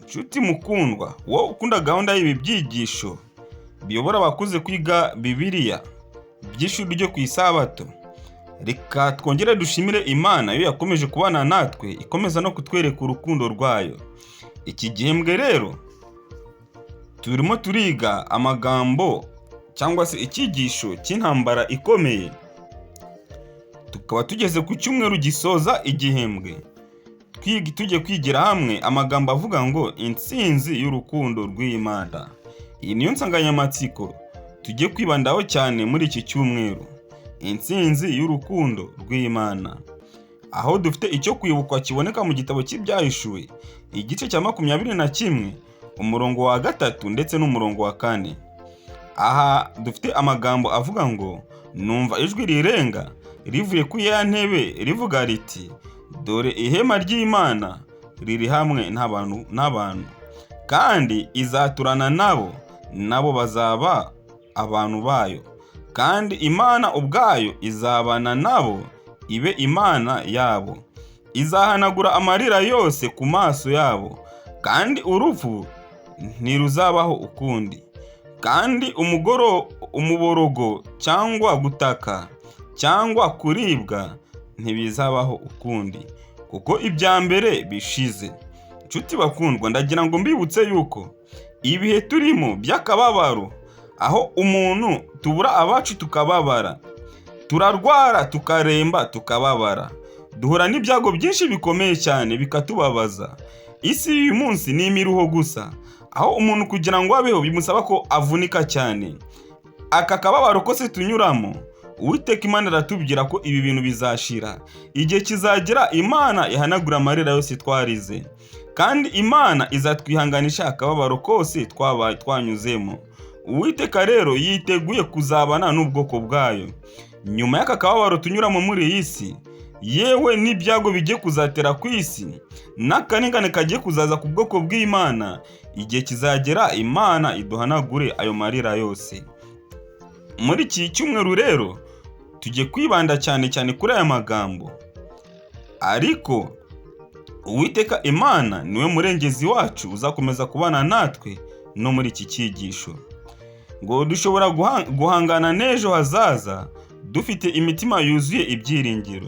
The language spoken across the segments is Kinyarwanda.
Nshuti mukundwa, wowe ukunda gahunda y'ibi byigisho biyobora abakuze kwiga Bibiliya by'ishuri ryo ku Isabato, reka twongere dushimire Imana yo yakomeje kubana natwe, ikomeza no kutwereka urukundo rwayo. Iki gihembwe rero turimo turiga amagambo cyangwa se icyigisho cy'intambara ikomeye, tukaba tugeze ku cyumweru gisoza igihembwe, tujye kwigira hamwe amagambo avuga ngo intsinzi y'urukundo rw'Imana. Iyi niyo nsanganyamatsiko tujye kwibandaho cyane muri iki cyumweru, intsinzi y'urukundo rw'Imana, aho dufite icyo kwibukwa kiboneka mu gitabo cy'Ibyahishuwe, igice cya 21, umurongo wa 3 ndetse n'umurongo wa 4. Aha dufite amagambo avuga ngo: "Numva ijwi rirenga rivuye kuri ya ntebe rivuga riti: 'Dore ihema ry'Imana riri hamwe n'abantu, kandi izaturana nabo, nabo bazaba abantu bayo, kandi Imana ubwayo izabana nabo ibe Imana yabo. Izahanagura amarira yose ku maso yabo, kandi urupfu ntiruzabaho ukundi, kandi umuborogo cyangwa gutaka cyangwa kuribwa ntibizabaho ukundi, kuko ibya mbere bishize.'" Nshuti bakundwa, ndagira ngo mbibutse yuko ibihe turimo by'akababaro, aho umuntu tubura abacu tukababara, turarwara tukaremba tukababara, duhura n'ibyago byinshi bikomeye cyane bikatubabaza. Isi y'uyu munsi ni imiruho gusa, aho umuntu kugira ngo abeho bimusaba ko avunika cyane. Aka kababaro kose tunyuramo, Uwiteka Imana aratubwira ko ibi bintu bizashira. Igihe kizagera Imana ihanagura amarira yose twarize, kandi Imana izatwihanganisha akababaro kose twabaye twanyuzemo. Uwiteka rero yiteguye kuzabana n'ubwoko bwayo nyuma y'aka kababaro tunyuramo muri iyi si, yewe n'ibyago bigiye kuzatera ku isi n'akarengane kagiye kuzaza ku bwoko bw'Imana. Igihe kizagera Imana iduhanagure ayo marira yose. Muri iki cyumweru rero tujye kwibanda cyane cyane kuri aya magambo. Ariko Uwiteka Imana niwe murengezi wacu uzakomeza kubana natwe no muri iki cyigisho, ngo dushobora guhangana n'ejo hazaza dufite imitima yuzuye ibyiringiro,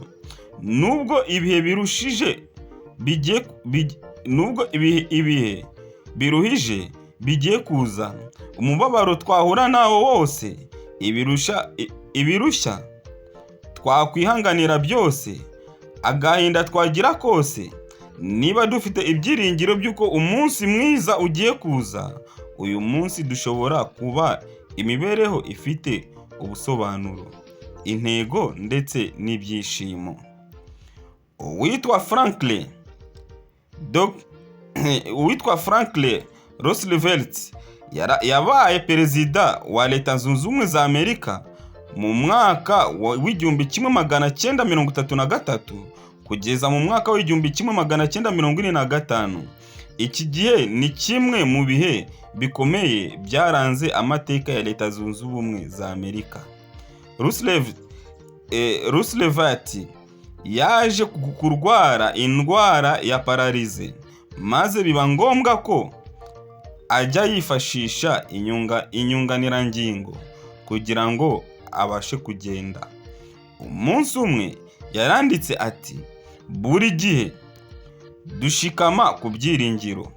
nubwo ibihe birushije bigiye nubwo ibihe biruhije bigiye kuza, umubabaro twahura nawo wose, ibirushya twakwihanganira byose, agahinda twagira kose, niba dufite ibyiringiro by'uko umunsi mwiza ugiye kuza, uyu munsi dushobora kuba imibereho ifite ubusobanuro, intego ndetse n'ibyishimo. Uwitwa Franklin Roosevelt yabaye perezida wa Leta Zunze Ubumwe za Amerika mu mwaka w'1933 kugeza mu mwaka w'1945. Iki gihe ni kimwe mu bihe bikomeye byaranze amateka ya Leta Zunze Ubumwe za Amerika. Roosevelt yaje kurwara indwara ya paralysie, maze biba ngombwa ko ajya yifashisha inyunganirangingo kugira ngo abashe kugenda. Umunsi umwe yaranditse ati: "Buri gihe dushikama ku byiringiro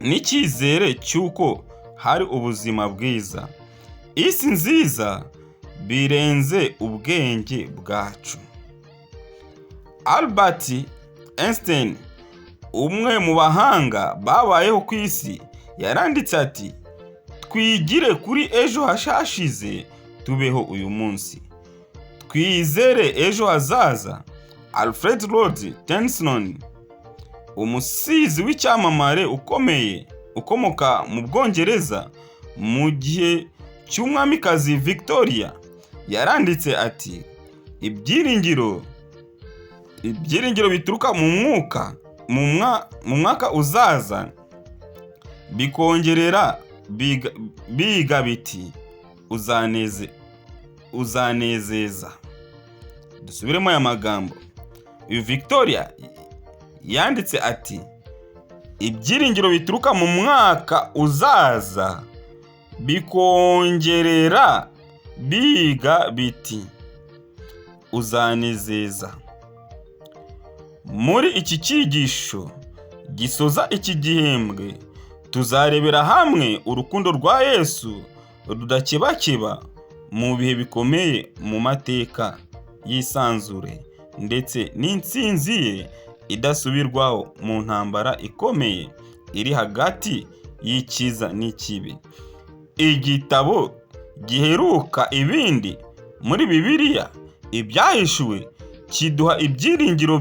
n'icyizere cy'uko hari ubuzima bwiza, isi nziza birenze ubwenge bwacu." Albert Einstein, umwe mu bahanga babayeho ku isi, yaranditse ati: "Twigire kuri ejo hashize, tubeho uyu munsi, twizere ejo hazaza." Alfred Lord Tennyson, umusizi w'icyamamare ukomeye ukomoka mu Bwongereza mu gihe cy'umwamikazi Victoria, yaranditse ati: "Ibyiringiro bituruka mu mwuka mu mwaka uzaza bikongerera biga biti uzanezeza." Dusubiremo aya magambo. Uyu Victoria yanditse ati: Ibyiringiro bituruka mu mwaka uzaza bikongerera biga biti: "Uzanezeza." Muri iki cyigisho gisoza iki gihembwe, tuzarebera hamwe urukundo rwa Yesu rudakebakeba mu bihe bikomeye mu mateka y'isanzure, ndetse n'intsinzi ye idasubirwaho mu ntambara ikomeye iri hagati y'icyiza n'ikibi. Igitabo giheruka ibindi muri Bibiliya, Ibyahishuwe, kiduha ibyiringiro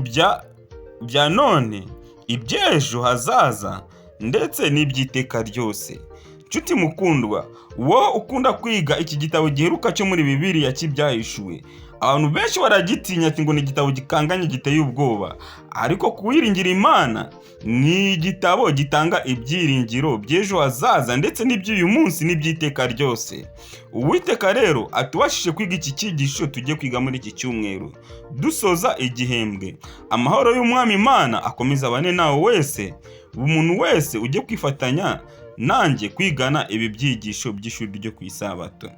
bya none, iby'ejo hazaza ndetse n'iby'iteka ryose. Nshuti mukundwa, wowe ukunda kwiga iki gitabo giheruka cyo muri Bibiliya cy'Ibyahishuwe, abantu benshi baragitinya ati ngo ni igitabo gikanganye, giteye ubwoba, ariko kuwiringira Imana ni igitabo gitanga ibyiringiro by'ejo hazaza ndetse n'iby'uyu munsi n'iby'iteka ryose. Uwiteka rero atubashije kwiga iki cyigisho tujye kwiga muri iki cyumweru dusoza igihembwe. Amahoro y'Umwami Imana akomeza abane nawe wese, umuntu wese ujye kwifatanya nanjye kwigana ibi byigisho by'ishuri ryo ku Isabato.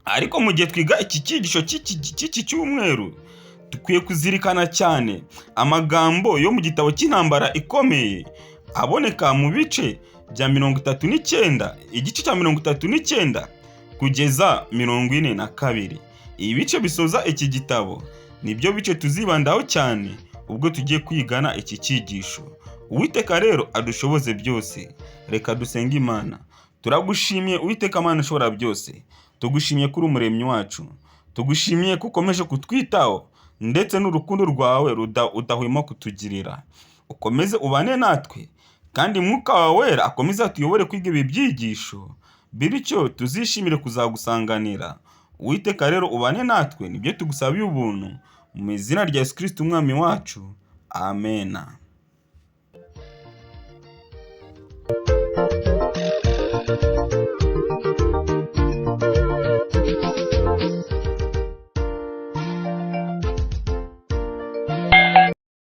Ariko mu gihe twiga iki cyigisho cy'iki cyumweru, dukwiye kuzirikana cyane amagambo yo mu gitabo cy'Intambara Ikomeye aboneka mu bice bya 39, igice cya 39 kugeza 42. Ibi bice bisoza iki gitabo nibyo bice tuzibandaho cyane ubwo tugiye kwigana iki cyigisho. Uwiteka rero adushoboze byose. Reka dusenge Imana. Turagushimiye, Uwiteka Mana ushobora byose. Tugushimiye kuri Umuremyi wacu. Tugushimiye ko ukomeje kutwitaho ndetse n'urukundo rwawe udahwema kutugirira. Ukomeze ubane natwe, kandi Mwuka wawe Wera akomeze atuyobore kwiga ibi byigisho, bityo tuzishimire kuzagusanganira. Uwiteka rero ubane natwe, nibyo tugusabiye ubuntu, mu izina rya Yesu Kristo Umwami wacu. Amena.